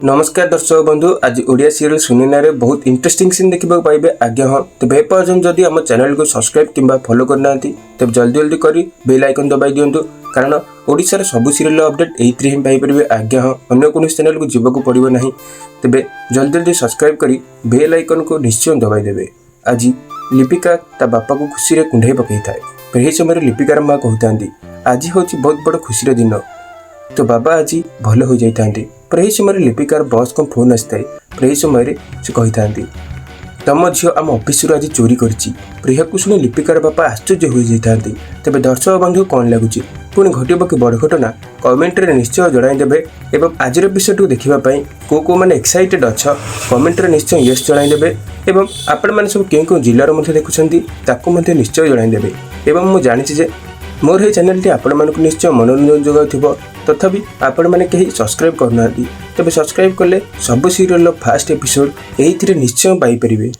ନମସ୍କାର ଦର୍ଶକ ବନ୍ଧୁ, ଆଜି ଓଡ଼ିଆ ସିରିଏଲ ସୁନୈନାରେ ବହୁତ ଇଣ୍ଟରେଷ୍ଟିଂ ସିନ୍ ଦେଖିବାକୁ ପାଇବେ। ଆଜ୍ଞା ହଁ, ତେବେ ଏପର୍ଯ୍ୟନ୍ତ ଯଦି ଆମ ଚ୍ୟାନେଲକୁ ସବସ୍କ୍ରାଇବ୍ କିମ୍ବା ଫଲୋ କରିନାହାନ୍ତି, ତେବେ ଜଲ୍ଦି ଜଲ୍ଦି କରି ବେଲ୍ ଆଇକନ୍ ଦବାଇ ଦିଅନ୍ତୁ, କାରଣ ଓଡ଼ିଶାର ସବୁ ସିରିଏଲର ଅପଡେଟ୍ ଏଇଥିରେ ହିଁ ପାଇପାରିବେ। ଆଜ୍ଞା ହଁ, ଅନ୍ୟ କୌଣସି ଚ୍ୟାନେଲକୁ ଯିବାକୁ ପଡ଼ିବ ନାହିଁ। ତେବେ ଜଲ୍ଦି ଜଲ୍ଦି ସବସ୍କ୍ରାଇବ୍ କରି ବେଲ୍ ଆଇକନ୍କୁ ନିଶ୍ଚୟ ଦବାଇ ଦେବେ। ଆଜି ଲିପିକା ତା ବାପାକୁ ଖୁସିରେ କୁଣ୍ଢେଇ ପକାଇଥାଏ। ଏହି ସମୟରେ ଲିପିକାର ମା କହୁଥାନ୍ତି, "ଆଜି ହେଉଛି ବହୁତ ବଡ଼ ଖୁସିର ଦିନ, ତୋ ବାବା ଆଜି ଭଲ ହୋଇଯାଇଥାନ୍ତି।" ପରେ ଏହି ସମୟରେ ଲିପିକାର ବସ୍ଙ୍କ ଫୋନ୍ ଆସିଥାଏ। ପରେ ଏହି ସମୟରେ ସେ କହିଥାନ୍ତି, "ତମ ଝିଅ ଆମ ଅଫିସରୁ ଆଜି ଚୋରି କରିଛି।" ଏହାକୁ ଶୁଣି ଲିପିକାର ବାପା ଆଶ୍ଚର୍ଯ୍ୟ ହୋଇଯାଇଥାନ୍ତି। ତେବେ ଦର୍ଶକ ବନ୍ଧୁ, କ'ଣ ଲାଗୁଛି, ପୁଣି ଘଟିବ କି ବଡ଼ ଘଟଣା? କମେଣ୍ଟରେ ନିଶ୍ଚୟ ଜଣାଇଦେବେ। ଏବଂ ଆଜିର ଏପିସୋଡକୁ ଦେଖିବା ପାଇଁ କେଉଁ କେଉଁମାନେ ଏକ୍ସାଇଟେଡ୍ ଅଛ, କମେଣ୍ଟରେ ନିଶ୍ଚୟ ୟେସ୍ ଜଣାଇଦେବେ। ଏବଂ ଆପଣମାନେ ସବୁ କେଉଁ କେଉଁ ଜିଲ୍ଲାରୁ ମଧ୍ୟ ଦେଖୁଛନ୍ତି, ତାକୁ ମଧ୍ୟ ନିଶ୍ଚୟ ଜଣାଇଦେବେ। ଏବଂ ମୁଁ ଜାଣିଛି ଯେ ମୋର ଏହି ଚ୍ୟାନେଲଟି ଆପଣମାନଙ୍କୁ ନିଶ୍ଚୟ ମନୋରଞ୍ଜନ ଯୋଗାଉଥିବ, ତଥାପି ଆପଣମାନେ କେହି ସବସ୍କ୍ରାଇବ୍ କରୁନାହାନ୍ତି। ତେବେ ସବସ୍କ୍ରାଇବ୍ କଲେ ସବୁ ସିରିଏଲର ଫାଷ୍ଟ ଏପିସୋଡ଼ ଏଇଥିରେ ନିଶ୍ଚୟ ପାଇପାରିବେ।